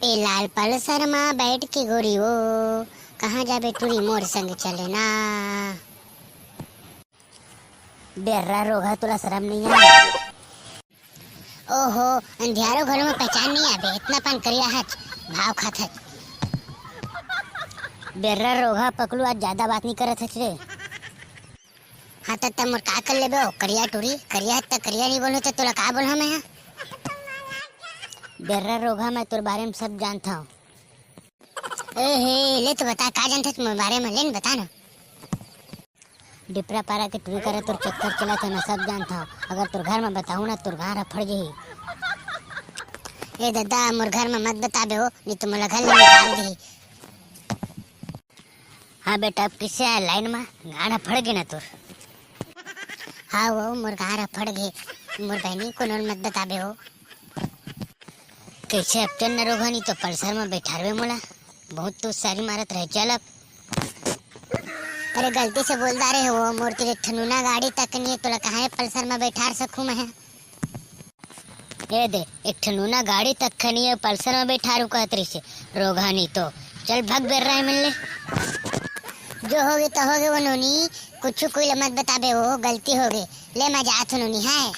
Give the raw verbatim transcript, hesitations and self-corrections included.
ए लाल Pulsar मा बैठ के गोरी वो, कहाँ जाबे टूरी मोर संग चले ना। बेर्रा रोगहा, तोला शरम नइ आय? ओहो, अंधियारो घलो में पहचान नइ आबे, इतना पन करिया हच, भाव खात हच। बेर्रा रोगहा पकलू, आज ज्यादा बात नइ करत हच रे। हाँ, त, त मोर का कर लेबे ओ, करिया टूरी, करिया हच त करिया नइ बोलहूँ त तोला का बोलहूँ मैं, हाँ? बेर्रा रोगहा, मैं तोर बारे में सब जानत हँव। ए हे, ले तो बता, का जानत हच मोर बारे में, ले न बता ना। डिपरा पारा के टूरी करा तोर चक्कर चलत हे, मैं सब जानत हँव। अगर तोर घर में बताहूँ ना, तोर गांड़ ह फट जही। ए ददा, मोर घर में मत बताबे हो, नहीं तो मोला घर ले निकाल देही। हाँ बेटा, अब कइसे आय लाइन में? गांड़ ह फट गे ना तोर? हाँ वो, मोर गांड़ ह फट गे। मोर बहिनी, कोनो ल मत बताबे हो। कइसे अब चल न रोगहा, नहीं तो पल्सर में बैठारबे मोला। बहुत तो सारी मारत रहे, चल अब। अरे गलती से बोल डारे हो, मोर तीर एक ठन नूना गाड़ी तक नइ हे, तोला कहाँ पल्सर में बैठार सकहूँ मैं? ए दे, एक ठन नूना गाड़ी तक नइ हे, पल्सर में बैठारू कहत रहिसे, रोगहा नहीं तो। चल भग बेर्रा हे मिल ले। जो होगे त होगे वो नोनी, कुछु कोई ल मत बताबे हो, गलती होगे। ले मैं जात हूँ नोनी, हाँ।